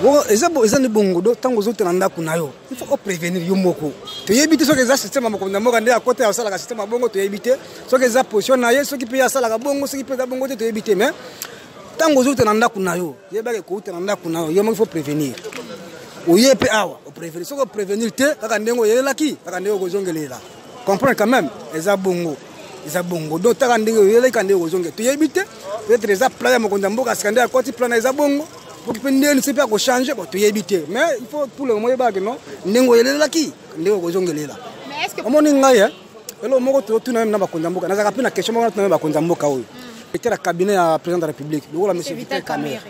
Bon, eza eza nde bongo do ntango ozota na ndako na yo il faut oprévenir yo moko. Toyebi te soki eza système ya mokonzi ya mboka nde akota asalaka système ya bongo, toyebi te soki eza position na ye, soki mpe ye asalaka bongo, soki mpe eza bongo te, toyebi te. Mais ntango ozouta na ndako na yo, yebaka ekouta na ndako na yo, yo moko il faut prévenir. Oye mpe awa oprévenir, soki oprévenir te, kaka ndenge oyelelaki, kaka ndenge okozongelela. Comprendre quand même, eza bongo, eza bongo. Donc taka ndenge oyelelaki, kaka ndenge okozongela. Toyebi te, peut-être eza plan ya mokonzi ya mboka sika nde akoti plan na eza bongo, poki mpe ndenge nisi mpe akochange. Bon, toyebi te, mais il faut pour le moment oyebaka no ndenge oyelelaki, ndenge okozongelela. Omoni ngai eloko moko totuna meme na bakonzi ya mboka, nazalaka mpe na question moko natuna meme bakonzi ya mboka oyo ete na cabinet ya président de la République lokola monsieur Vital Kamerhe.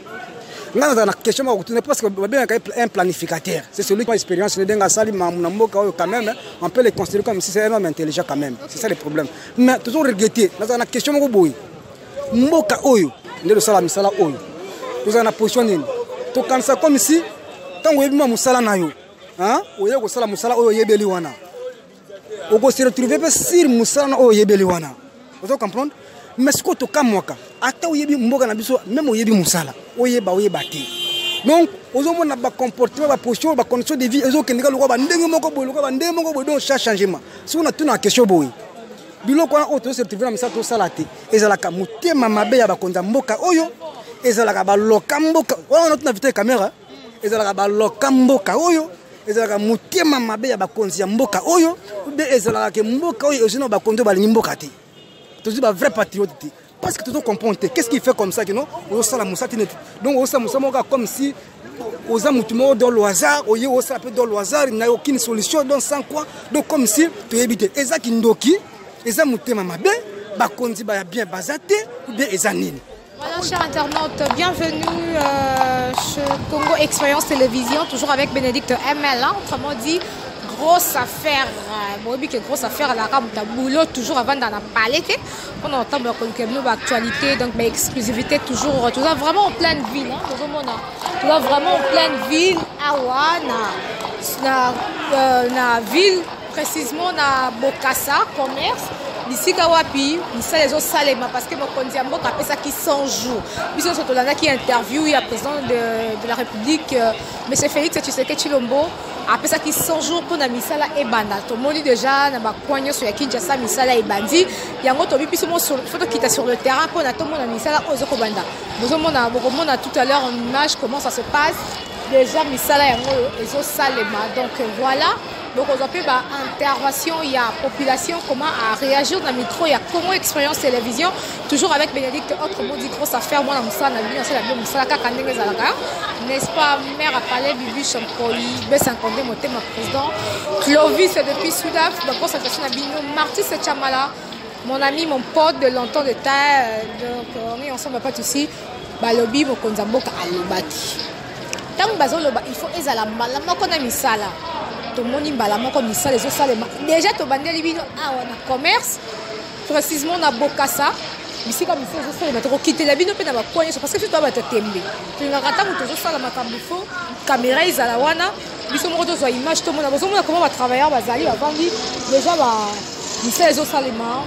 Ngai nazala na question moko kotuna, parce que babengaka un planificateur, c'est celui qui a expérience ndenge asali mamu na mboka oyo. Quand même, on peut le considérer comme si c'est un homme intelligent quand même, c'est ça le problème. Mais toujours regretter, nazala na question moko boye: mboka oyo nde tosala misala oyo, tozala na position nini? Tokanisa comme si ntango oyebi mwa mosala na yo, oye kosala mosala oyo oyebeli wana, okose retrouver mpe sur mosala na oyo oyebeli wana. Ozo comprendre? Mais sikoyo tokamwaka, ata oyebi mboka na biso, même oyebi mosala, oyeba oyeba te, donc ozomona bacomportement, baposition, bacondition de vie ezokende kaka lokola bandenge moko boye, lokola bandenge moko boye. Donc chaque changement, soki natuna question boye, biloko wana oyo tozose retrouver na misala tosala te, ezalaka motema mabe ya bakonzi ya mboka oyo, ezalaka baloka mboka wana? Natuna Vital Kamerhe, ezalaka baloka mboka oyo, ezalaka motema mabe ya bakonzi ya mboka oyo, be ezalaka ke mboka oyo ezwi na bakonzi oyo balingi mboka te, tozwi ba vrai patriote te? Parce que tozo comprendre te qu'est-ce qui fait comme ça que non, ozosala mosala te neti, donc ozosala mosala moko comme si oza motu moko dans le hasard, oye osala mpe dans le hasard na aucune solution, donc sans quoi, donc comme si toyebi te eza kindoki, eza motema mabe, bakonzi baya bien baza te, ou bien eza nini? Voilà, chers internautes, bienvenue chez Congo Expérience Télévision, toujours avec Bénédicte ML, hein, autrement dit, grosse affaire. Bon, que grosse affaire, la rame boulot, toujours avant d'en parler. On entend l'actualité, donc mais exclusivité toujours, toujours vraiment en pleine ville. Hein, toujours vraiment en pleine ville, awa, na ville, précisément na Bokassa, commerce. Bisika wapi misala ezosalema, parce que mokonzi ya mboka apesaki 100 jours. Biso nyonso tolandaki interview ya président de la République, monsieur Félix Tshisekedi Tshilombo, apesaki 100 jours mpona misala ebanda. Tomoni déjà na bacoin nyonso ya Kinshasa misala ebandi. Yango tobi biso mo faut tokita sur le terrain mpona tomona misala oyo ezokobanda. Bozomona, bokomona tout à l'heure en image comment ça se passe. Déjà misala yango oyo ezosalema. Donc voilà, bokozwa mpe baintervention ya population, comment à réagir na micro ya Congo Expérience Télévision, toujours avec Bénédicte, autrement dit grosse affaire, mwana mosala na bino, asala bino mosala kaka ndenge ezalaka, n'est-ce pas? Mère apale Bibi Champoli B52, motema président Clovis depuis Sudaf, baconsultation na bino. Martis Chamala, mon ami, mon pote de longtemps de taille, donc on est ensemble, pas de souci. Balobi mokonzi ya mboka alobaki, ntango bazoloba il faut ezala mbala moko na misala. Tomoni mbala moko misala ezosalema. Déjà tobandeli bino awa na commerce, précisément na Bokasa, bisika misala ezosalema. Tokokitela bino mpe na bacoin nyonso, parce que biso toya bato tembe, tolingaka ntango tozosala makambo faut caméra ezala wana, biso moko tozwa image, tomona. Bozomona comment batravailleur bazali, bavandi déjà, ba misala ezosalema.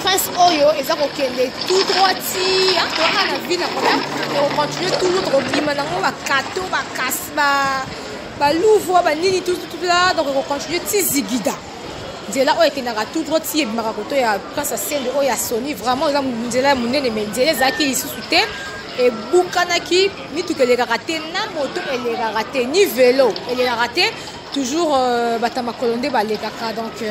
Prince oyo eza kokende tout droit ti toyaka na ville na commerce, tokocontinue toujours, tokobima nango bakato, bakasi, baluvwa, banini, tout là. Donc ekocontinue ti zigida, nzela oyo ekendaka tout droit ti ebimaka koto ya Prince Asende oyo ya Soni. Vraiment eza nzela ya monene, mais nzela ezalaki lisusu te, ebukanaki, mituka elekaka te, na moto elekaka te, ni velo elekaka te, toujours bato ya makolo nde balekaka. Donc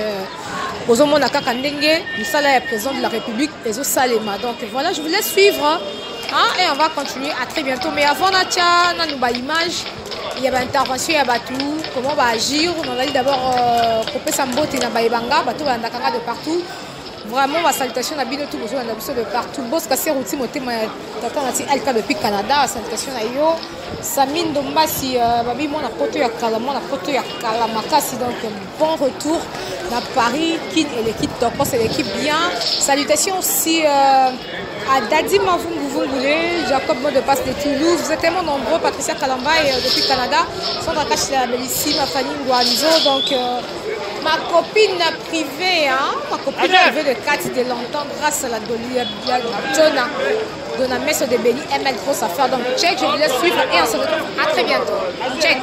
ozomona kaka ndenge mosala ya président de la République ezosalema. Donc voilà, je vous laisse suivre, hein, et on va continuer. À très bientôt. Mais avant, natia nanu baimage ya baintervention ya bato, comment baagir. Nazali d'abord kopesa mbote na bayebanga, bato balandaka nga de partout. Vraiment basalutation na bino tout bozolanda biso de partout. Boska Seruti, motema ya tata nati Alka depuis Canada, salutation na yo. Sami Ndombasi, babi mwana poto ya kala, mwana poto ya kala makasi, donc bon retour na Paris. Kin eleki tokos, eleki bien. Salutations aussi à Dadi Mavunguvungule, Jacob mot de passe de Toulouse. Vous êtes tellement nombreux. Patricia Kalambay depuis Canada, Sandra Kachila Bellissima, Fanny Ngouanzo, donc ma copine privée, hein, ma copine privée de Kat de longtemps, grâce à la Dolia Jonah. Dona Meso de Beni ML Grosse Affaire. Donc check, je vous laisse suivre et on se retrouve à très bientôt. Check.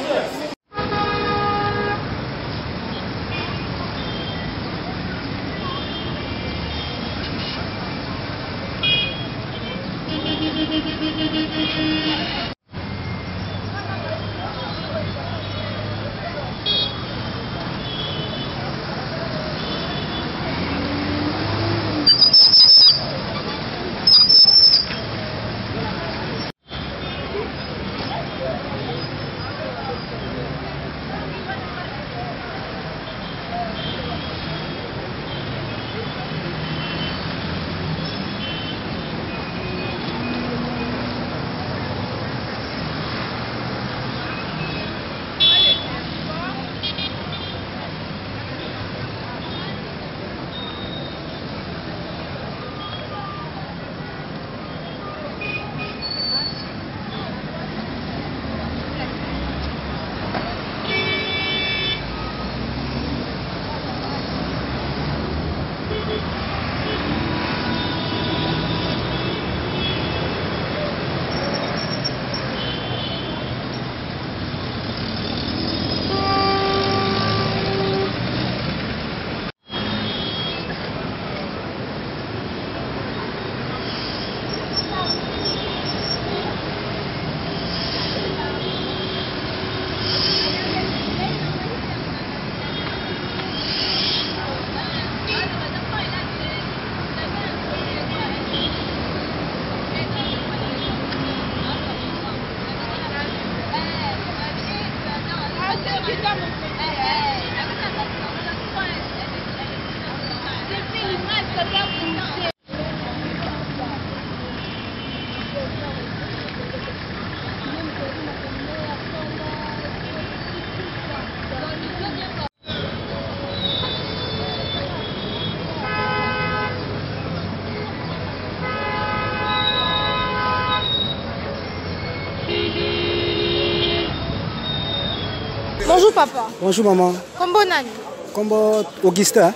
Bonjour papa. Bonjour maman. Kombo nani? Kombo Augustin.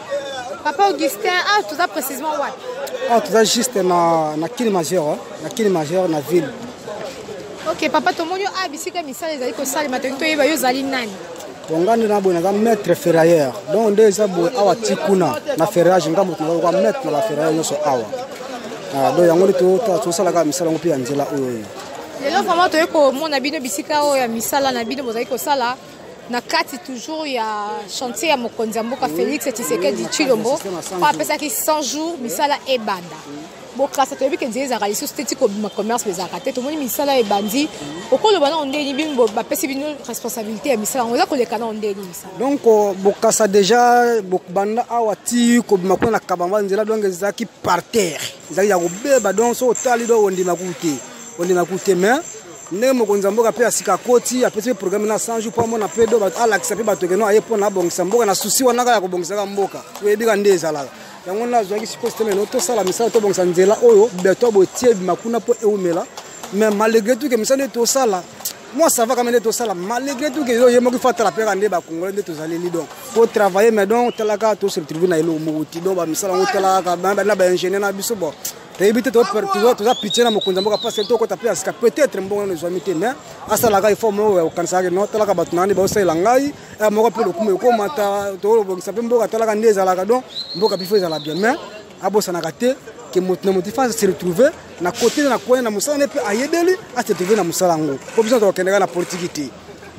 Papa Augustin, ah toza précisément wapi? Ah toza juste na Kili Majeur, na Kili Majeur na ville. OK papa, tomoni ah bisika misala ezali kosalema, tolingi toyeba yo ozali nani? Bon, nga nde na boye naza maître ferrailleur. Donc nde eza boye awa ti kuna na ferrage, nga moto naza lokola maître na ba ferrailleur nyonso awa. Ah, donc yango nde tosalaka misala yango mpe ya nzela oyo oyo. Lelo vraiment toyei komona bino bisika oyo ya misala na bino bozali kosala na kati toujours ya chantier ya mokonzi ya mboka Félix Tshisekedi Tshilombo oyo apesaki 100 jours misala ebanda. Bokasa toyebi ke nzela ezalaka lisusu te, ti kobima commerce ezalaka te, tomoni misala ebandi. Okoloba na ndeni bino bapesi bino responsabilité ya misala yango eza koleka na ndeni misala? Donc bokasa déjà banda awa ti kobima kuna na Kabamba nzela donc ezalaki par terre, ezalaki ya kobeba. Donc so otali do ondima kutu te, ondima kutu te. Mais ndenge mokonzi ya mboka mpe asika akoti apesi mpe programme na 100 jours mpo amona mpe do alakisa mpe bato keno aye mpona abongisa mboka na susi wana kaka ya kobongisaka mboka, toyebi kaka nde ezalaka yango. Nazwaki sikoyo système eno tosala misala, tobongisa nzela oyo beto boye tie ebima kuna mpo eumela. Mais malgré tout ke misala nde tosala, moi ça va quand même nde tosala, malgré tout ke yo ye moko ifo atala mpe kaka nde bakongolais nde tozaleli. Donc faut travailler, mais donc talaka to se retrouver na eloko moko ti. Donc bamisala yango talaka na baingénieur na biso, bon toyebi te, toza pitié na mokonzi ya mboka parce que tokota mpe ya sika, peut-être mbongo nano ezwami te, mais asalaka effort moko ya kokanisaka no talaka bato na nde baosalela ngai moko mpe lokumu ekomata, tolobongisa mpe mboka, talaka nde ezalaka. Donc mboka mpe faut ezala bien, mais abosanaka te ke moto na moto fa se retrouver na côté na coin na mosala ne mpe ayebeli ase retrouver na mosala yango, po biso tokokendeka na politiki te.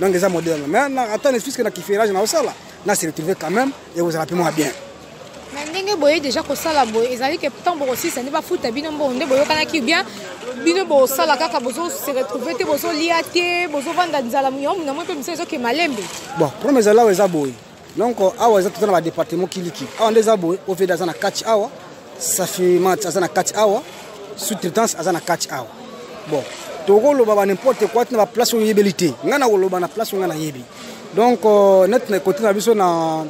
Donc eza moderne, mais ata ne puisque na kiferrage na osala na se retrouver quand même, ekozala mpe mwa bien. Mais ndenge boye déjà kosala boye ezali ke ntango bokosilisa nde bafuta bino mbongo nde boyokanaki, bien bino bosala kaka bozo se retrouver te, bozolia te, bozovanda nzala yango na moi mpe misala ezoke malembe? Bon, problème ezali awa eza boye. Donc awa eza toza na badépartement kiliki awa nde eza boye. OVD aza na kati awa, Safimat aza na kati awa, sous-traitance aza na kati awa. Bon, tokoloba ba n'importe quoi tina baplace oyo oyebeli te, ngai na koloba na place oyo ngai nayebi. Donc net na côté na biso na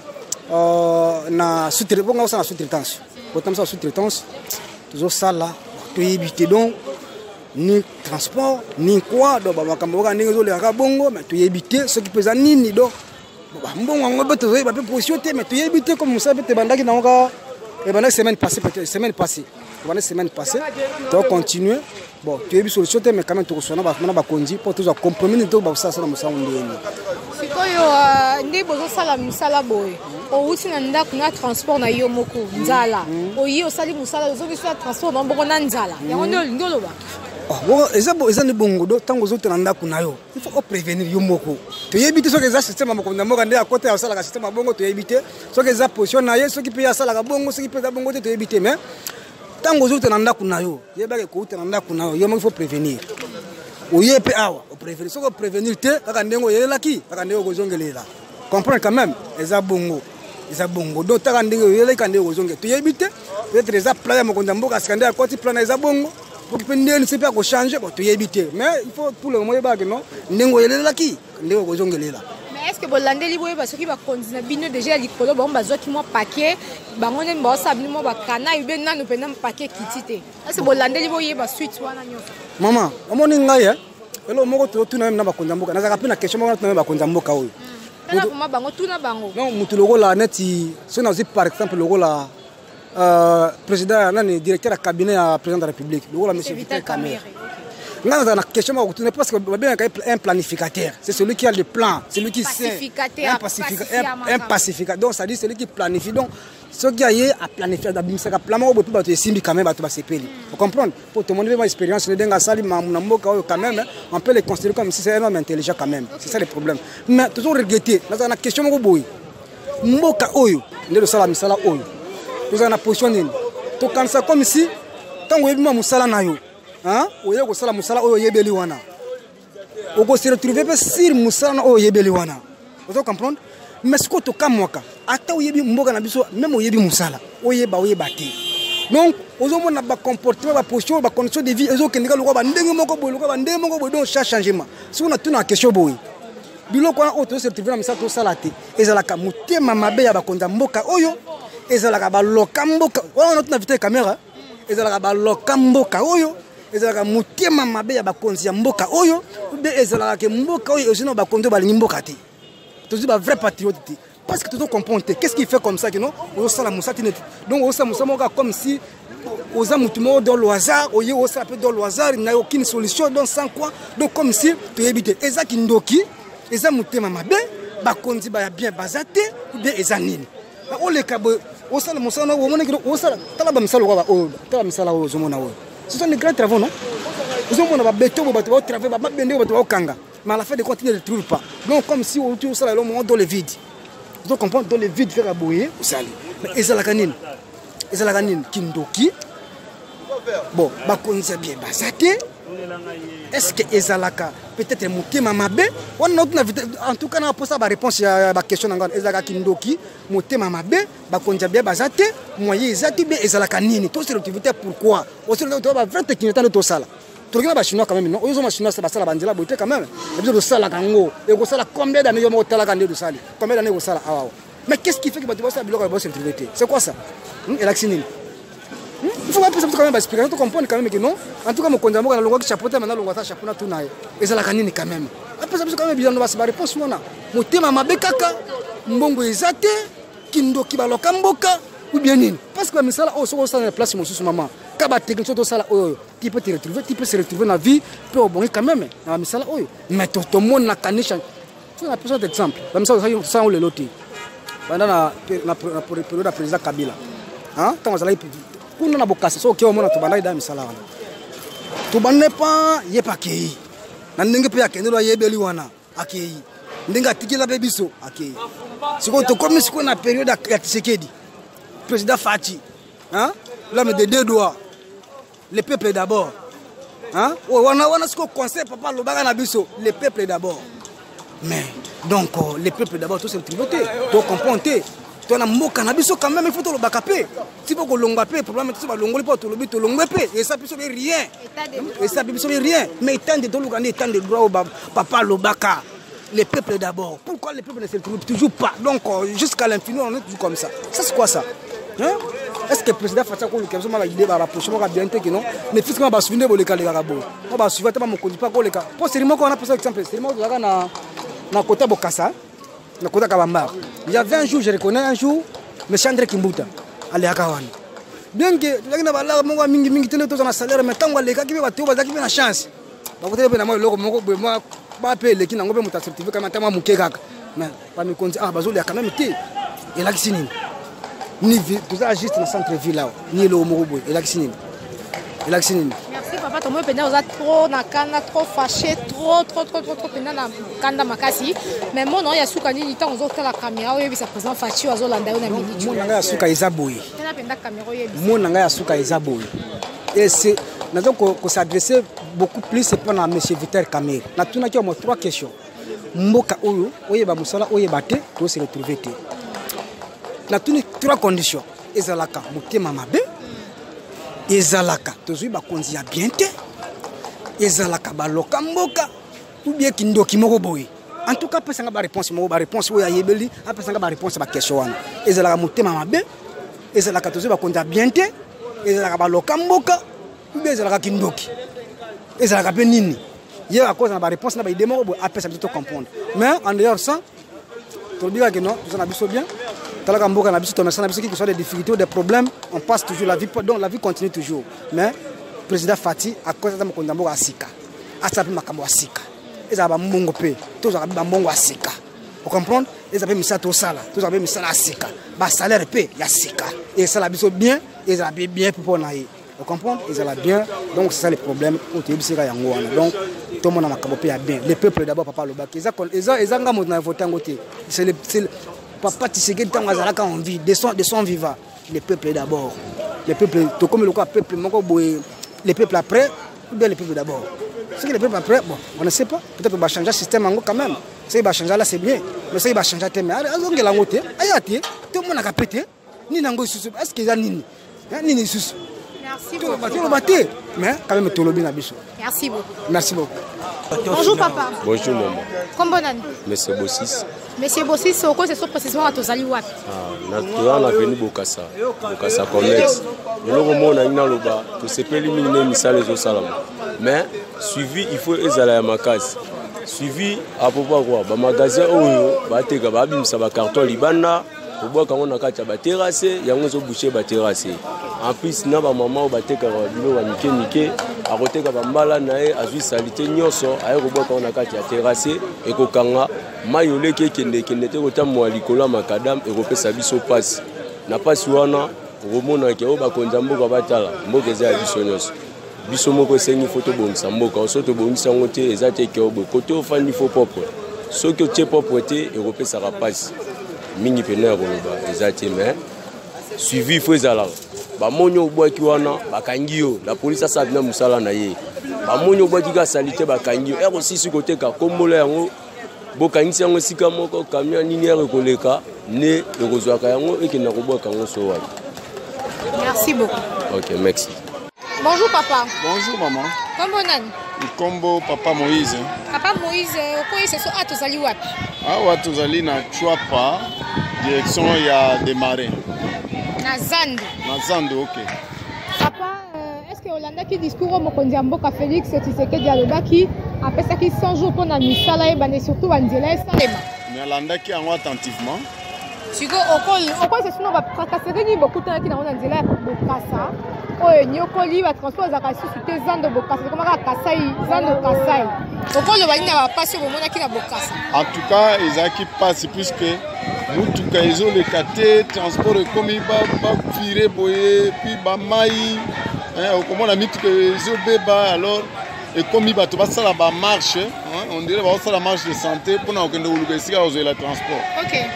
sous-traitance, bonga osala na sous-traitance, kotamisa sous-traitance tozosala, toyebi te. Donc ni transport ni quoi, donc bamakambo kaka ndenge ezolekaka bongo, mais toyebi te soki mpe eza nini. Donc bambongo yango mpe tozoyeba mpe position te, mais toyebi te comme mosala mpe tebandaki nango kaka ebandaki semaine passée, peut-être semaine passée. Tobandi semaine passée, tocontinue. Bon, toyebi solution te, mais quand même tokoswana na bakonzi mpo tozwa compromis nini to bakosala mosala ndenge. Sikoyo euh, nde bozosala mosala boye, owuti na ndako na transport na yo moko, nzala, oye osali mosala, ozongisi na transport na mbongo na nzala, yango nde olingi oloba? Oh, eza nde bongo. Do ntango ozota na ndako na yo, il faut oprévenir yo moko. Toyebi te soki eza système ya mokonzi ya mboka nde akota asalaka système ya bongo, toyebi te soki eza position na ye, soki mpe asalaka bongo, soki mpe eza bongo te, toyebi te. Mais ntango ozouta na ndako na yo, yebaka ekouta na ndako na yo, yo moko il faut prévenir. Oye mpe awa, oprévenir. Soki oprévenir te, kaka ndenge oyelelaki, kaka ndenge okozongelela. Comprendre quand même, eza bongo, eza bongo. Donc taka ndenge oyelelaki, kaka ndenge okozongela. Toyebi te, peut-être eza plan ya mokonzi ya mboka sika nde akoti, plan na eza bongo, poki mpe ndeni se mpe akochange. Bon, toyebi te, mais il faut pour le moment oyebaka no ndenge oyelelaki, ndenge okozongelela. Mais est ce que bolandeli boyeba soki bakonzi na bino déjà ya likolo, bango bazwaki mwa paquet, bango nde baosala bino mwa bakana ube nanu mpenza paquet ekiti te? Est ce que bolandeli boyeba suite wana nyonso? Mama, omoni ngai eloko moko totuna meme na bakonzi ya mboka, nazalaka mpe na question moko natuna meme bakonzi ya mboka oyo. Tala vraiment bango, tuna bango. Non, motu lokola neti soki nazwi par exemple lokola président nani, directeur ya cabinet ya président de la République, lokola monsieur Vital Kamerhe, nga nazala na question moko kotuna, parce que babengaka un planificateur, c'est celui qui a le plan, celui qui sait, un pacificateur. Donc ça dit celui qui planifie. Donc soki aye aplanifie, abimisaka plan moko boye mpe bato esimbi quand même, bato basepeli. Ocomprendre? Po tomoni mpe ba expérience ndenge asali mamu na mboka oyo, quand même on peut le considérer comme si c'est un homme intelligent quand même. C'est ça le problème. Mais toujours regretter, nazala na question moko boye: mboka oyo nde tosala misala oyo, tozala na position nini? Tokanisa comme si ntango oyebi mwa mosala na yo, oye kosala mosala oyo oyebeli wana, okose retrouver mpe sur mosala na oyo oyebeli wana. Ozo comprendre? Mais sikoyo tokamwaka, ata oyebi mboka na biso, même oyebi mosala, oyeba oyeba te, donc ozomona bacomportement, baposition, bacondition de vie ezokende kaka lokola bandenge moko boye, lokola bandenge moko boye. Donc chaque changement, soki natuna question boye, biloko wana oyo tozose retrouver na misala tosala te, ezalaka motema mabe ya bakonzi ya mboka oyo, ezalaka baloka mboka wana? Natuna Vital Kamerhe, ezalaka baloka mboka oyo, ezalaka motema mabe ya bakonzi ya mboka oyo, ube ezalaka ke mboka oyo ezwi na bakonzi oyo balingi mboka te, tozwi bavrai patriote te? Parce que tozo comprendre te qu'est-ce qui fait comme ça que non, ozosala mosala tine, donc ozosala mosala moko comme si oza motu moko dans le hasard, oye osala mpe dans le hasard na aucune solution, donc sans quoi. Donc comme si toyebi te, eza kindoki, eza motema mabe, bakonzi baya bien baza te, ou bien eza nini? Oleka boye, osala mosala, omonaki osala, tala bamisala lokola oyo, tala misala oyo ozomona oyo, ce sont des grands travaux, non? Ozomona babeto boye, bato baotravaille, bamabende oyo bato baokanga, mais à la fin de compte tu ne le trouves pas. Donc comme si outi osala eloko moko dans le vide. Ozo comprendre? Dans le vide kaka boye osali. Mais ezalaka nini? Ezalaka nini? Kindoki? Bon, bakonzi ya bien baza te? Est ce que ezalaka peut-être motema mabe wana? En tout cas na posa baréponse ya baquestion na ngai: ezalaka kindoki, motema mabe, bakonzi ya bien baza te, moyen eza te, bien ezalaka nini? Tose retrouve te. Pourquoi ose ba vrai technicien nde tosala? Toloki na bachinois quand même, non? Oyo ozoma chinois basala banzela boye te quand même. Biso tosalaka yango, ekosala combien d'années? Yo moko otalaka nde tosali combien d'années ekosala awa awa. Mais qu'est ce qui fait que bato basala biloko ya bose retrouve te? C'est quoi ça? Elakisi nini? Il faut bapesa biso quand même baexplication, to comprendre quand même que non. En tout cas mokonzi ya mboka, nalongwaki chapeau te, nalongwa ata chapeau, natuna ye ezalaka nini quand même. Apesa biso quand même bilando, basi baréponse wana. Motema mabe kaka, mbongo eza te, kindoki, baloka mboka, ou bien nini? Parce que bamisala oyo, soki osala na place mosusu, mama, ka batechnicien tosala oyo, tu peux te retrouver, tu peux se retrouver na vie mpe obongi quand même na bamisala oyo. Mais tomonaka ni change. So na pesa exemple, bamisala tosala yango lelo te, banda na période ya président Kabila, ntango azalaki kuna na Bokasi. Soki oke omona, tobandaki da misala wana, tobande pa ye mpe akei na ndenge mpe akendeli, ayebeli wana, akei ndenge atikela mpe biso, akei. Sikoyo tokomi sikoyo na période ya Tshisekedi, président Fatshi, l'homme de deux doigts, le peuple d'abord, wana wana sikoyo conseil papa alobaka na biso, le peuple d'abord. Mais donc le peuple d'abord, tose retrouve te, tocomprendre te. To na mboka na biso quand même, il faut tolobaka mpe ti mpo kolongwa mpe problème te. So balongoli mpo tolobi tolongwe mpe, esa biso mpe rien, esa biso mpe rien. Mais état de, toluka nde état de droit oyo papa alobaka, le peuple d'abord. Pourquoi le peuple ne se retrouve toujours pas? Donc jusqu'à l'infini, on est toujours comme ça. Ça c'est quoi ça, hein? Est ce que président Fatshi akoluka biso ma baide baraproche moko bien te ke non, mais puisque ma basuivi nde bolekalekaka boye, ma basuivi ata bamokonzi mpe akoleka mpo seri moko wana. Pesa exemple, seri moko tozalaka na kota Bokasa, na kota Kabambare. Il y avait un jour, je reconnais un jour monsieur André Kimbuta aleyaka wana. Bien que tozalaki na balare moko ya mingimingi te nde toza na salaire, mais ntango alekaki mpe bato oyo bazalaki mpe na chance bakotaki mpe na mwa eloko moko boye, mwa ba mpe eleki nango mpe moto acertifie kama ata mwa moke kaka. Mais bamikonzi awa bazolia quand même te. Elakisi nini? Ni toza juste na centre ville awa, ni eloko moko boye, elakisi nini? Elakisi nini? Merci papa. Tomoni mpenza oza trop na kanda, trop fâché, trop trop trop trop trop mpenza na kanda makasi. Mais mona oyo ya suka nini ntango ozotala caméra, oyebisa président Fatshi oyo azolanda yo na minute? Mona ngai ya suka eza boye. Tala mpenza caméra, oyebisa. Mona ngai ya suka eza boye et c'est naza kos'adresser beaucoup plus mpona monsieur Vital Kamerhe. Natunaki yo mo trois questions. Mboka oyo oyeba mosala, oyeba te, tose retrouve te. Natuni trois conditions: ezalaka motema mabe, ezalaka tozwi bakonzi ya bien te, ezalaka baloka mboka ou bien kindoki moko boye. En tout cas, apesanga baréponse moko, baréponse oyo ayebeli. Apesanga baréponse ya baquestion wana: ezalaka motema mabe, ezalaka tozwi bakonzi ya bien te, ezalaka baloka mboka ou bien ezalaka kindoki, ezalaka mpe nini? Ye akoza na baréponse na baidée moko boye, apesa biso tocomprendre. Mais en dehors ça, tolobi kaka non, toza na biso bien. Talaka mboka na biso, tomesa na biso, quel que soit des difficultés ou des problèmes, on passe toujours la vie, donc la vie continue toujours. Mais président Fatshi akoza, aza mokonzi ya mboka ya sika, asala mpe makambo ya sika. Ezala bambongo mpe tozwaka mpe bambongo ya sika, ocomprendre? Eza mpe misala tosala, tozwaka mpe misala ya sika, basalaire mpe ya sika, esala biso bien, ezala mpe bien mpe mpo na ye, ocomprendre? Ezala bien. Donc c'est ça le problème oyo toyebisika yango wana. Donc tomona makambo mpe ya bien. Le peuple d'abord, papa alobaki. Eza nga moto na vote yango te, c'est le papa Tshisekedi ntango azalaka en vie, de son vivant: le peuple d'abord, le peuple. Tokomi lokola peuple moko boye, le peuple après ou bien le peuple d'abord? Soki le peuple après, bon, on ne sait pas, peut-être bachange système yango quand même. Soki bachange là, c'est bien, mais soki bachange te, mais azongela yango te, aya te, tomonaka pe te nini yango lisusu. Est ce que eza nini nini lisusu? Merci beaucoup. Toloba te, mais quand même tolobi na biso. Merci beaucoup. Merci beaucoup. Bonjour papa. Bonjour maman. Kombo nani? Monsieur Bossis. Monsieur Bossis, okoyebisa biso précisément tozali wapi? Ah, toza na avenue Bokassa, Bokassa commerce. Eloko moko nangi naloba, tosepeli mingi nde misala ezosalama, mais suivi il faut ezala ya makasi. Suivi à propos quoi? Bamagasin oyo bateka, babimisa bacarton libanda, kobwaka yango na kati ya baterrasse, yango ezoboucher baterrasse. En plus na bamama oyo batekaka biloko ya mike mike, akoteka bambala na ye, azwi saleté nyonso, aye kobwaka yango na kati ya terrasse, ekokanga mai oleki, ekende ekende te, kotambola likolo ya macadam, ekopesa biso mpasi. Na mpasi wana okomonake oyo bakonzi ya mboka batala, mboka eza ya biso nyonso, biso moko esengi faut tobongisa mboka. So tobongisa yango te, eza te ke boye kote ofandi faut propre. Soki otie propre te, ekopesaka mpasi mingi. Pene ya koloba eza te, mais suivi faut ezalaka. Bamoni obwaki wana, bakangi yo. La police asala bina mosala na ye. Bamoni obwaki kaka saleté, bakangi yo. Ere osisi koteka, kombola yango, bokangisi yango esika moko, camion nini ere ekoleka nde ekozwaka yango, ekenda kobwaka yango so wapi. Merci beaucoup. Ok, merci. Bonjour papa. Bonjour maman. Kombo nani? Kombo papa Moïse. Papa Moïse, okoyebisa biso a tozali wapi? Awa tozali na Tshuapa, direction ya Démarrer. Na Zandu. Na Zandu, ok. Papa, est ce que olandaki discours oyo mokonzi ya mboka Félix Tshisekedi alobaki, apesaki 100 jours mpona misala eyebana, surtout banzela esalema? Nalandaki yango attentivement. Sikoyo okoyebisa sino batracasserie nini bokutanaki nango na nzela ya Bokasa oyo enyokoli batransport ezalaka lisusu te? Zando Bokasa ekomaka Kasai, Zando Kasai. Okoloba nini na bapasi oyo bomonaki na Bokasa? En tout cas ezalaki mpasi, puisque mutuka ezoleka te, transport ekomi bavire boye, puis bamai, okomona mituka ezobeba. Alors ekomi bato basala bamarche, on dirait baosala marche de santé mpona kokende koluka esika kozwela transport.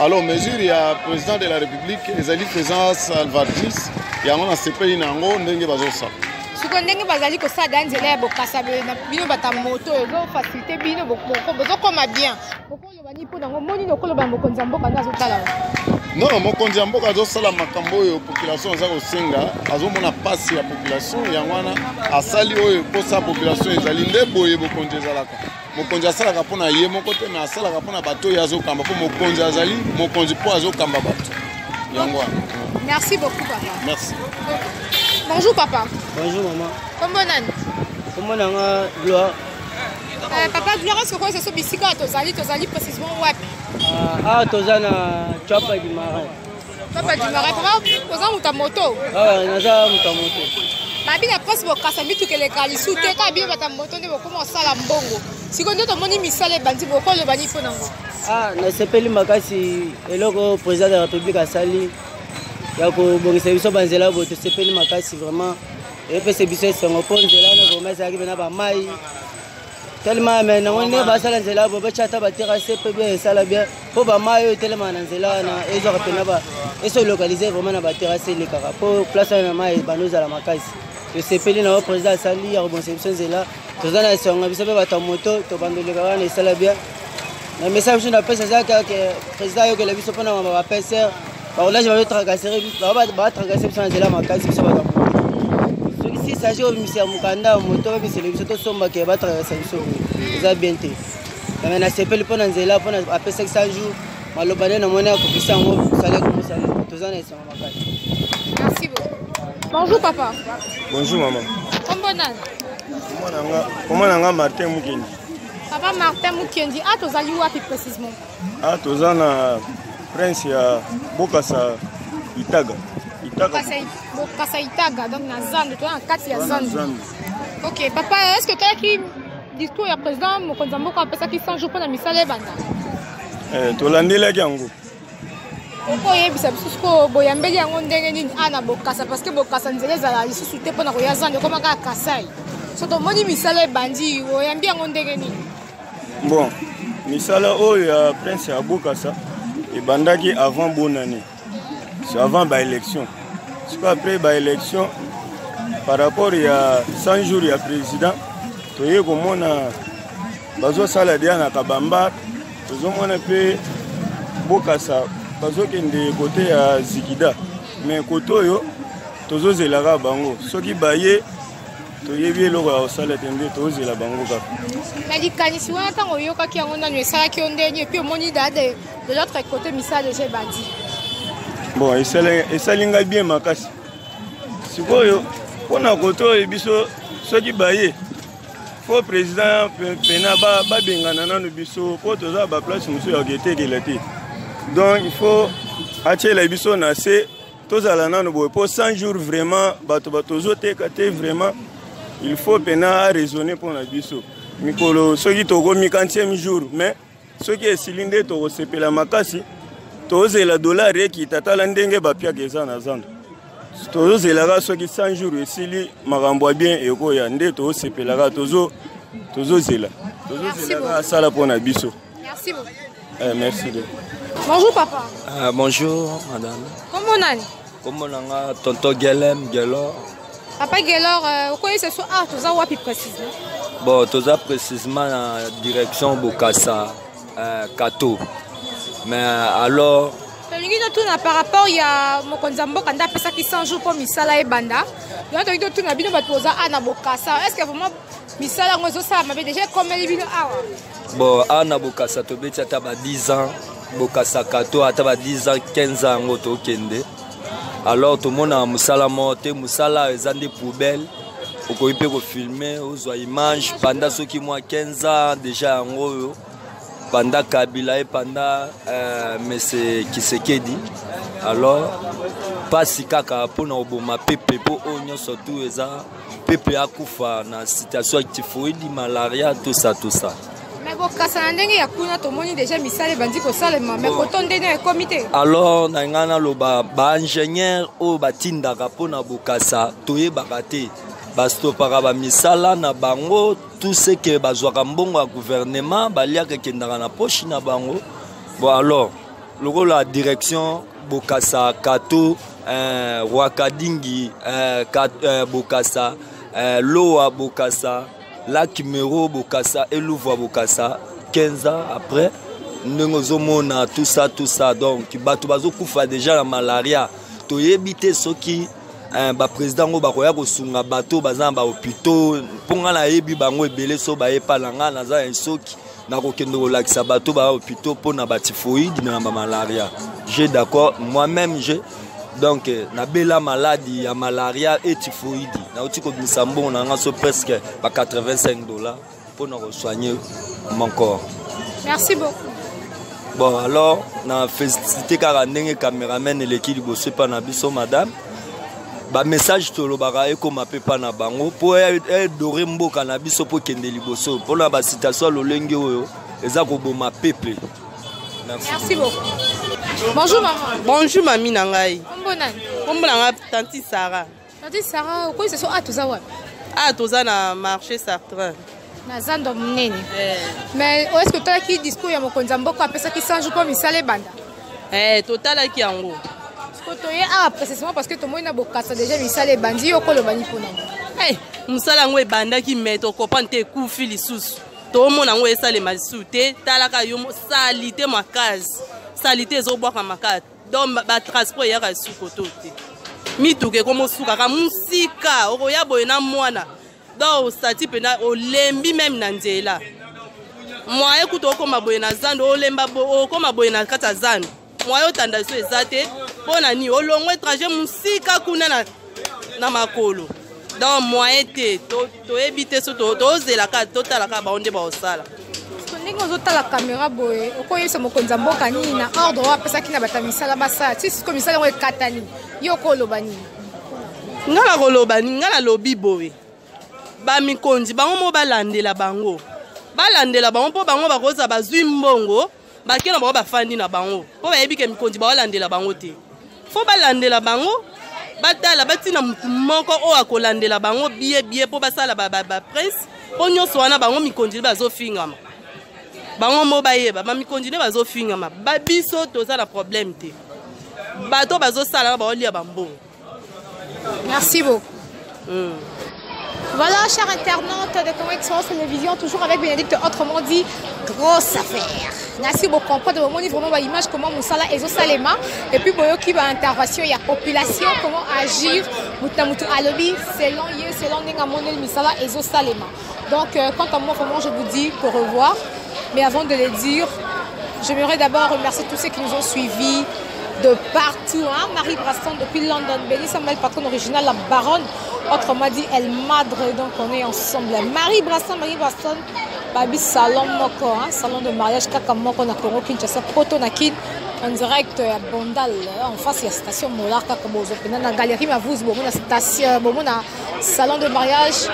Alors mesure ya président de la République ezali président salvatrice, yango nasepeli na yango ndenge bazosala. Sikoyo ndenge bazali kosala da nzela ya Bokasa, bino bato moto ezofacilité bino, bozokoma bien. Okoloba nini mpo nango? Moni okoloba mokonzi ya mboka nde azotala? Non, mokonzi ya mboka azosala makambo oyo population aza kosenga. Azomona mpasi ya population, yango wana asali oyo mposa population ezali. Nde boye bokonzi ezalaka. Mokonzi asalaka mpona ye moko te, mais asalaka mpona bato oyo azokamba, mpo mokonzi azali mokonzi mpo azokamba bato, yango wana. Merci beaucoup papa. Merci. Bonjour papa. Bonjour maman. Kombo nani? Kombo nanga Gloire. Papa Gloire, est-ce que okoyebisa biso bisika tozali précisément wapi? Awa toza na Tshuapa du Marin. Papa Dumare, papa oza moto ya moto? Ah, naza moto ya moto. Babi na presse bokasa mituka eleka lisu te kaka bino bato ya moto nde bokoma kosala mbongo. Sikoyo nde tomoni misala ebandi bokoloba nini mpo na yango? Ah, nasepeli makasi eloko président de la république asali ya kobongisa biso banzela boye tosepeli makasi vraiment epesa biso esengo mpo nzela wana vraiment ezalaki mpena bamai tellement me nango ndenge basala nzela boye batya ata baterase mpe bien esala bien mpo bamai oyo etelemaka na nzela wana ezwaka mpena ba eso localise vraiment na baterase elekaka mpo place wana na mai ebanda ozala makasi tosepeli na oyo président asali ya kobongisa biso nzela toza na esengo biso mpe bato ya moto tobanda oleka wana esala bien na message biso napesa eza kaka président ayokela biso mpona mama bapeser bakolage bazotracasere biso na nzela makasi biso bato ya moto soki si s'agit obimisa mokanda ya moto babimisela biso tosombake batracasa biso eza bien te me nasepeli mpo na nzela mpo apesaki 100 jour maloba nde namoni akokisi yango salaki mosala toza na esengo makasi. Merci beaucoup. Bonjour papa. Bonjour maman. Kombo nani? Kombo na nga Martin Mukendi. Papa Martin Mukendi, a tozali wapi précisément? A toza na prince ya Bokasa Itaga. Itaga. Bokasa Itaga, donc na Zandu, toza na kati ya Zandu. Ok, papa, est-ce que toyaki discours ya président mokonzi ya mboka apesaki 100 jours mpo na misala ebanda? Eh, tolandelaki yango. Oko oyebisa biso sikoyo boyambeli yango ndenge nini a na Bokasa parce que Bokasa nzela ezala lisusu te mpo na koya zando ekoma kaka Kasai. So tomoni misala ebandi oyambi yango ndenge nini? Bon, misala oyo ya prince ya Bokasa ebandaki avant bonne année. C'est avant ba élection. Sikoyo après ba élection par rapport ya 100 jours ya président toye komona bazosala deya na Kabamba tozomona mpe Bokasa bazokende kote ya Zikida me kote oyo tozozelaka bango soki baye toyebi eloko ya kosala te nde tozela bango kaka. Na likanisi wana ntango oyokaki yango nanu esalaki yo ndeni epuis omoni dade de l'autre côté misala deja ebandi? Bon, esali ngai bien makasi. Sikoyo mpona kote oyo biso soki baye fo président pena babengana nanu biso mpo toza baplace mosusu ya koketekela te, donc il faut atiela biso na se tozala nanu boye mpo 100 jours vraiment bato tozoteka te. Vraiment il faut pena araisonner mpo na biso mikolo soki tokomi 40e jour, mais soki esili nde tokosepela makasi. Tozela dollar ekita, tala ndenge bapiaka eza na zando. Tozozelaka soki 100 jours esili, makambo ya bien ekoya nde tozosepelaka. Tozozela, tozozelaka asala mpo na biso. Merci beaucoup. Eh, merci de. Bonjour papa. Bonjour madame. Kombo nani? Kombo na nga tonton Gelem Gelor. Papa Gelor, okoyebisa so ah toza wapi précisément? Bon, toza précisément na direction Bokasa Kato. Mais alors tolingi totuna par rapport ya mokonzi ya mboka nde apesaki 100 jours mpo misala ebanda. Yango tolingi totuna bino bato boza a na Bokasa, est ce que vraiment misala yango ezosala mabe déjà ekomeli bino awa? Bon, awa na Bokasa tobeti ata ba 10 ans, Bokasa Kato ata ba 10 ans, 15 ans yango tokende. Alors tomonaka mosala moko te, mosala eza nde poubelle. Okoki mpe kofilme ozwa image pendant soki mwa 15 ans déjà yango oyo pendant Kabila et pendant Monsieur Kisekedi. Alors pasi kaka mpona koboma pepe mpo oyo nyonso tu eza pepe akufa na situation ya typhoïde, malaria, tout ça, tout ça. Mais Bokasa na ndenge ya kuna tomoni déjà misala ebandi kosalema, mais koto ndenge ekomi te. Alors na ngai naloba baingénieur oyo batindaka mpona Bokasa toyebaka te, bastopaka bamisala na bango tout ce que bazwaka mbongo ya gouvernement baliaka ekendaka na poche na bango. Bon, alors lokola direction Bokasa Kato, Rwakadingi, Bokasa, Loa Bokasa, Lac Mero Bokasa, Elouvwa Bokasa, 15 ans après ndenge ozomona tout ça, tout ça, donc bato bazokufa déjà na malaria. Toyebi te soki baprésident ngo bakoya kosunga bato baza na bahôpitaux mpo ngai nayebi bango ebele so bayepa na ngai naza na soki nakokende kolakisa bato ba hôpitaux mpo na batyphoïde na bamalaria. J'ai d'accord, moi-même j'ai donc nabela maladi ya malaria et typhoïde, nauti kobimisa mbongo na nga so presque ba 85 $ mpo na kosoigner mon corps. Merci beaucoup. Bon, alors na félicité kaka ndenge cameraman eleki liboso epa na biso madame. Ba message tolobaka ekoma mpe epa na bango mpo edore mboka na biso mpo ekende liboso mpona ba citation ya lolenge oyo eza koboma peuple. Merci, Merci beaucoup. Bonjour maman. Bonjour mami na ngai. Kombo nani? Kombo na ngai Tanti Sarah. Tante Sarah, okoyisa so ah toza wapi? Ah toza na marché Sartre. Na zando monene. Eh. Mais est-ce que totalaki discours ya mokonzi ya mboka apesaki 100 jours mpo misala ebanda? Eh, totalaki yango. Siko toye awa précisément parce que tomoni na bokasa déjà misala ebandi yo okoloba nini mpo na yango? Eh, mosala yango ebandaki mais tokopane te ekufi lisusu. Tomona yango esalema lisusu te, talaka yo salite makasi. Salite ezobwaka makasi. Donc ba transport eyaka lisusu koto te, mituka ekoma osukaka mosika, okoya boye na mwana donc osati mpena olembi meme na nzela mwaye kutu okoma boye na zando olemba okoma boye na kati ya zando mwaye otanda liso eza te mpo na nini olongwe trajet mosika kuna na, na makolo donc moyen te toyebi te so tozelaka totalaka bango nde baosala. Ndenge ozotala kamera boye, okoyebisa mokonzi ya mboka nini na ordre oyo apesaki na bato ya misala basala ti siko misala yango ekatani, yo okoloba nini? Nga nakoloba nini? Nga nalobi boye, bamikonzi bango mo balandela bango, balandela bango mpo bango bakozala bazwi mbongo bake na bango bafandi na bango mpo bayebi ke mikonzi baolandela bango te. Fo balandela bango, batala batina motu moko oyo akolandela bango bie bie mpo basala baprince mpo nyonso wana bango mikonzi nde bazofingama, bango mo bayeba bamikonzi nde bazofingama. Babiso toza na problème te, bato bazosala na baolia bambongo. Merci beaucoup. Voilà, chers internautes de Congo Excellence Télévision, toujours avec Bénédicte, autrement dit, grosse affaire. Merci beaucoup. Comprendre vraiment, vraiment, image comment mosala ezosalema, et puis boyoki ba intervention, il y a population, comment agir, mutu mutu alobi, selon ye, selon ndenge amoneli misala ezosalema. Donc, quant à moi, vraiment, je vous dis au revoir. Mais avant de le dire, j'aimerais d'abord remercier tous ceux qui nous ont suivis de partout. Hein? Marie Braston depuis London, Béni Samuel, patronne originale, la baronne, autrement dit El Madre. Donc on est ensemble. Marie Braston, Marie Braston, Babi Salon Moko, hein? Salon de mariage Kaka Moko na Congo Kinshasa, Poto na Kin, en direct à Bondal, en face il y a station Molar Kaka Bozo, na galerie Mavouz, bon na station, bon na salon de mariage,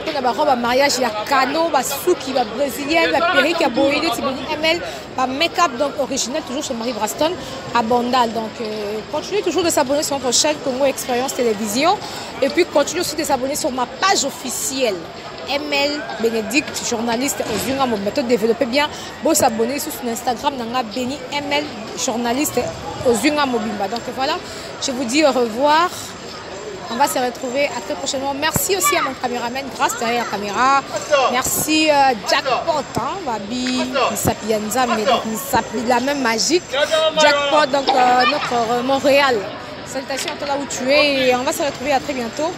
on a ba robe à mariage, il y a Kano, ba Suki, ba brésilienne, ba perruque, ya Boyede, Tibeni ML, ba make-up donc original toujours chez Marie Braston à Bandal. Donc continuez toujours de s'abonner sur notre chaîne Congo Expérience Télévision et puis continuez aussi de s'abonner sur ma page officielle ML Bénédicte, journaliste aux Unga, méthode développer bien. Bon s'abonner sur son Instagram nanga Béni ML journaliste aux Unga Mobimba. Donc voilà, je vous dis au revoir. On va se retrouver à très prochainement. Merci aussi à mon caméraman Grâce derrière la caméra. Merci Jackpot, hein, Babi, Sapienza, mais donc la même magique. Jackpot, donc notre Montréal. Salutations à toi là où tu es et on va se retrouver à très bientôt.